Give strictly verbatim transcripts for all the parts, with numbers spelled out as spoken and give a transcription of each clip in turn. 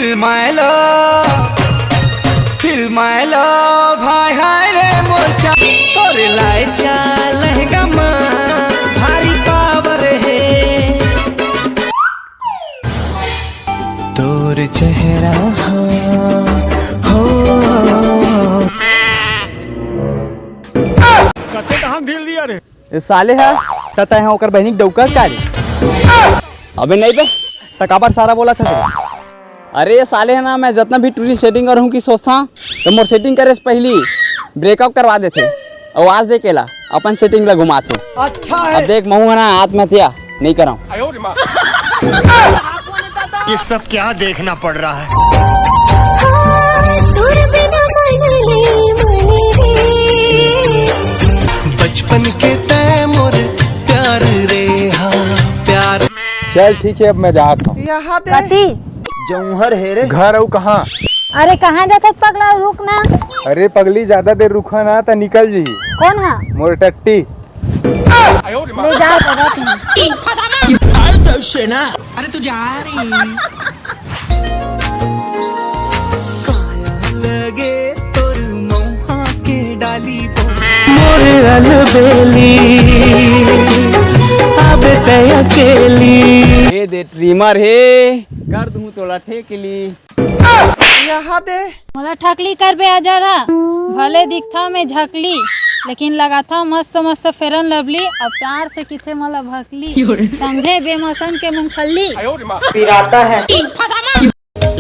फिल्माए लो, फिल्माए लो, भाई हाय रे मोर चा-, तोरे लाए चा लहंगा मा भारी पावर हे। तोर चेहरा हो, हो। कते कहाँ ढील दिया रे? ए साले हा, त तैं हा ओकर बहिनी के डउकस का रे? अबे नहीं बे। त काबर सारा बोलत हस रे? अरे ये साले हा ना, मैं जतना भी टूरी setting करहूँ कि सोचथंव, त मोर setting करे से पहिली breakup करवा देथे। अउ आज देख एला, अपन setting ला घुमाथे। अच्छा है। अब देख, महूँ हा ना आत्महत्या नहीं करंव। ये सब क्या देखना पड़ रहा है? बचपन के तैं मोर प्यार रे, हाँ, प्यार। चल ठीक है, अब मैं जात हंव। यहाँ दे। कति? जौहर हे रे। घर अउ कहाँ? अरे कहाँ जाथस पगला, रुक ना। अरे पगली, ज्यादा देर रुकहा ना त निकल जही। कोन हा? मोर टट्टी। ले जा, भगत। अरे तू जा रही। काया लगे तोर मौहा के डाली वो। मोर अलबेली, आबे तैं अकेली। ए दे ट्रिमर हे, कर दूँ तोला ठेकली। यहाँ दे। मोला ठकली करबे अजरा, भले दिखथव मैं झकली, लेकिन लगाथव मस्त मस्त Fair and Lovely, अउ प्यार से किथे मोला भकली, समझे बेमौसम के मूंगफली। पिराता है।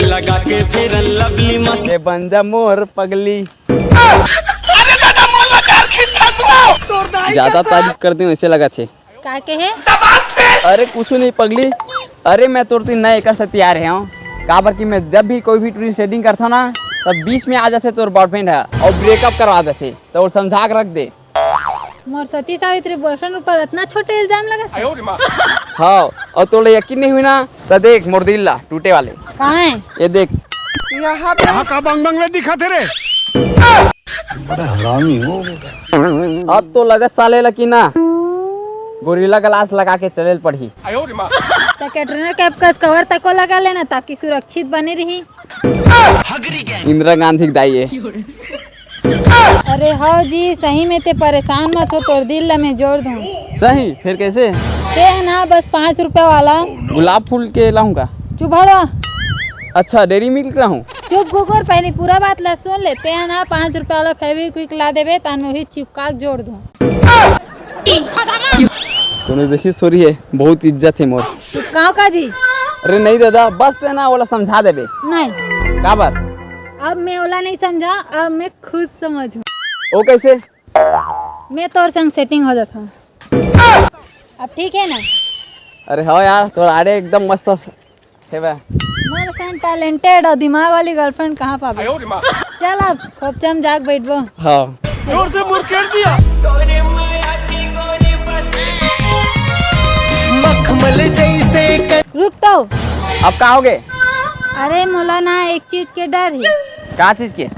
लगा के Fair and Lovely मस्त। ए बन जा मोर पगली। ज्यादा तारीफ कर दे वैसे लगथे। का कहे? अरे कुछु नहीं पगली, अरे मैं तोर तीर नया एकर से तैयार हे हूँ, काबर कि मैं जब भी कोई भी टूरी setting करथंव ना, तब बीच में आ जाथे तोर boyfriend ह अउ breakup करवा देथे, त ओला समझा के रख दे। मोर सती सावित्री boyfriend ऊपर अतना छोटे इल्जाम लगथे? हाँ, अउ तोला यकीन नहीं हुई ना, त देख मोर दिल ला टूटे वाले। कहाँ हे? ये देख। यहाँ दे। कहाँ का बंग बंग में दिखथे रे? बड़ा हरामी हो बेटा। अब तो लगत साले ला कि ना, Gorilla Glass लगा के चले ल पड़ही। त Katrina Kaif कस cover तको लगा लेना, ताकि सुरक्षित बने रही। इंदिरा गांधी के दाई ए। अरे हव जी, सही में तैं परेशान मत हो, तोर दिल ला मैं जोड़ दूँ। सही? फेर कैसे? तैं ह ना बस पाँच रुपया वाला गुलाब फूल के लाहूँ का? चुप हटवा। अच्छा, Dairy Milk लाहूँ? चुप कुकुर, पहली पूरा बात ला सुन ले। तैं ह ना पाँच रुपया वाला Fevikwik ला देबे, त मैं उही चिपका के जोड़ दूँ। कोनो जैसी story हे, बहुत इज्जत हे मोर। चिपकाओ का जी? अरे नहीं दादा, बस तैं ना ओला समझा देबे। नहीं। काबर? अब मैं ओला नहीं समझा, अब मैं खुद समझहूँ। ओ कैसे? मैं तोर संग setting हो जात हूँ। अब ठीक हे ना? अरे हाँ यार, तोर आड़े एकदम मस्त हे बे। मोर सन talented अउ दिमाग वाली girlfriend कहाँ पाबे? चल अब खोपचा म जाके बैठबो। हाँ। जोर से मुरकेट दिया। मखमल जैसे क- रुक तो। अब का होगे? अरे मोला ना एक चीज के डर हे। का चीज के?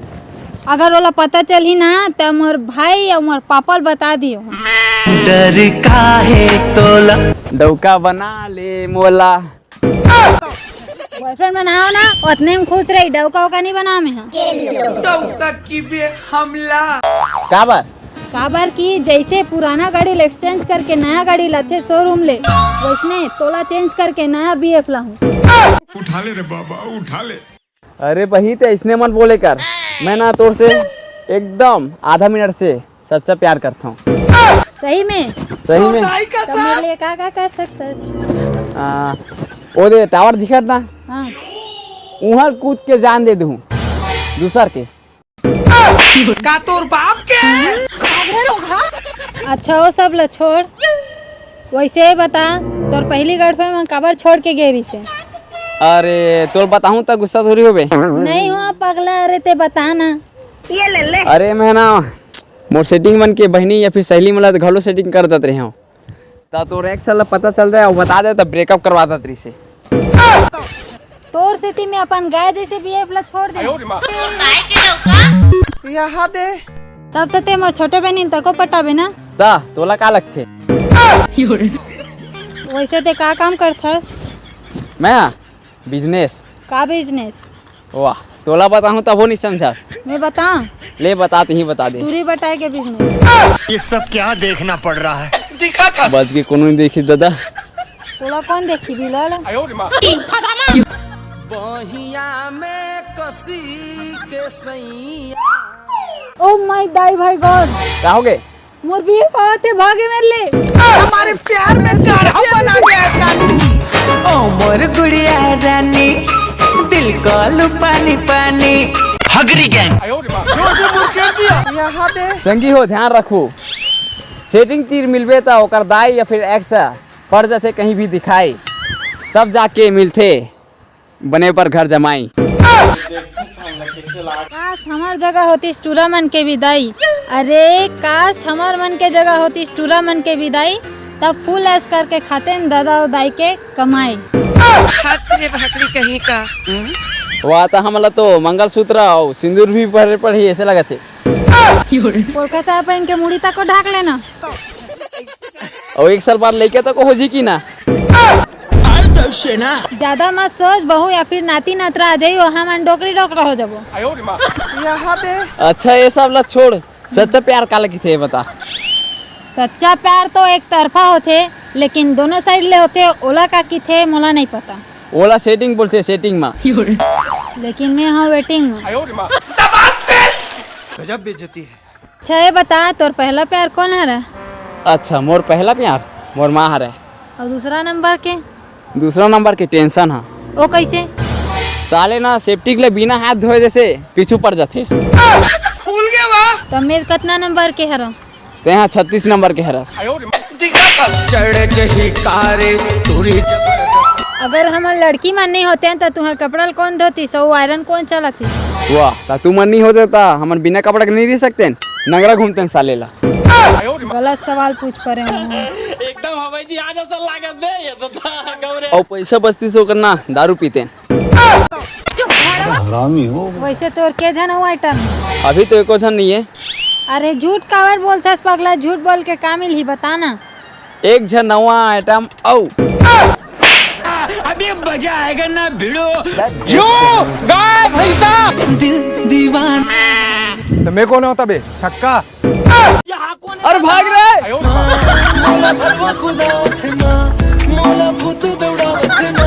अगर ओला पता चलही ना, त मोर भाई अउ मोर पापा ल बता दियो। डर का हे तोला? डौका बना ले मोला। Boyfriend बनाओ ना, ओतने म खुश रही, डौका ओका नहीं बनाओ मैं हा। डौका की बे हमला। काबर? काबर कि जैसे पुराना गाड़ी ल exchange करके नया गाड़ी लाथे showroom ले, वैसने तोला change करके नया B F लाहूँ। उठा ले रे बाबा, उठा ले। अरे बही, ते अइसने मत बोले कर। मैं ना तोर से एकदम आधा मिनट से सच्चा प्यार करता हूँ। सही में? सही में। त मेरे लिए का का कर सकता है? आ, ओ दे tower दिखत ना? हाँ। उहाँ कूद के जान दे दूँ दूसर के। का तोर बाप के? अच्छा, वो सब ला छोड़, वैसे बता, तोर पहली girlfriend मन काबर छोड़ के गे रहिसे? अरे, तोर बताहूँ त गुस्सा थोड़ी होबे। नहीं हो पगला, अरे ते बता ना। अरे, मैं ना मोर setting मन के बहिनी या फिर सहेली मन ला घलो setting कर देत रहे हूँ। त तोर ex ला पता चल जाए अउ बता दे, त breakup करवा देत रहिसे। तोर सेती मैं अपन गाय जैसे B F ला छोड़ दे। यहाँ दे। तब तो ते मोर छोटे बहिनी तको पटाबे ना। त तोला का लगथे? वैसे ते का काम करथस? मैं business। का business? वाह, तोला बताहूँ तभो नहीं समझास। मैं बताऊं? ले बता, तहीं बता दे। दूरी बटाए के बिजनेस। ये सब क्या देखना पड़ रहा है? बच के कोनो नहीं देखी दादा। तोला कौन देखी बिलाल? बहिया में कसी के सैया। ओ माय दाई भाई गॉड। का हो गए? मोर बिया होवत हे, भागे मेरे ले। हमारे प्यार में गाढ़ा बना गया है। ओ मोर गुड़िया रानी, दिल को लू पानी पानी। हगरी गैंग। यहाँ दे। संगी हो, ध्यान रखू, सेटिंग तीर मिलबे त ओकर दाई या फिर एक्स पड़ जाथे कहीं भी दिखाई, तब जाके मिलथे बने पर घर जमाई। काश हमार जगह होतीस टूरा मन के विदाई। अरे काश हमार मन के जगह होतीस टूरा मन के विदाई, तब फुल ऐश करके खाते न दादा और दाई के कमाई। हाथ रे भाकरी कहीं का। वाह, त हमला तो मंगलसूत्र अउ सिंदूर भी पहरे पड़ही ऐसे लगत हे। पोरखा साहब पहन के मुड़ी तक को ढाक लेना। अउ एक साल बाद लइका तक हो जी की ना? ज्यादा मत सोच, बहू या फिर नाती नतरा आ जाई, ओहा मन डोकरी डोकरा हो जाबो। यहाँ दे। अच्छा, ये सब ला छोड़, सच्चा प्यार काला किथे, ये बता। सच्चा प्यार तो एक तरफा होथे, लेकिन दोनों साइड ले होथे। ओला का किथे मोला नहीं पता। ओला सेटिंग बोलथे, सेटिंग मा। लेकिन मैं हाँ वेटिंग में। गजब बेइज्जती है। अच्छा ये बता, तोर पहला प्यार कौन हरा? अच्छा, मोर पहला प्यार मोर माँ हरे। और दूसरा नंबर के? दूसरा नंबर के टेंशन हा। ओ कैसे? साले ना सेप्टिक ले बिना हाथ धोए जैसे पीछू पड़ जाथे। खुल गया वाह। तो मैं कितना नंबर के हरा? ते हाँ छत्तीस नंबर के हरस। चढ़ जही कारे तूरी। अगर हमर लड़की मन नहीं होते हैं तो तुम्हार कपड़ा ल कौन धोती, सो आयरन कौन चलाती? वाह, ता तू मन नहीं होते ता हमन बिना कपड़ा के नहीं रह सकते, नंगरा घूमते साले ला। गलत सवाल पूछ पड़े हूँ। एकदम हवाई जहाज असन लागत दे ये तो था गौरे। और पैसा बस्ती से ओकर ना दारू पीते। हरामी हो। वैसे तोर के झन हो आइटम? अभी तो एको झन नहीं है। अरे झूठ काबर बोलथस पगला, झूठ बोल के का मिलही बता ना। एक झन नवा आइटम अउ। अभी मजा आएगा ना भिड़ो। जो गाय भैंसा। दिल दीवाना। तो मैं कौन होता बे? छक्का। अरे भाग रे। मोला भरवा खुदा उठना, मोला भूत दौड़ा उठना।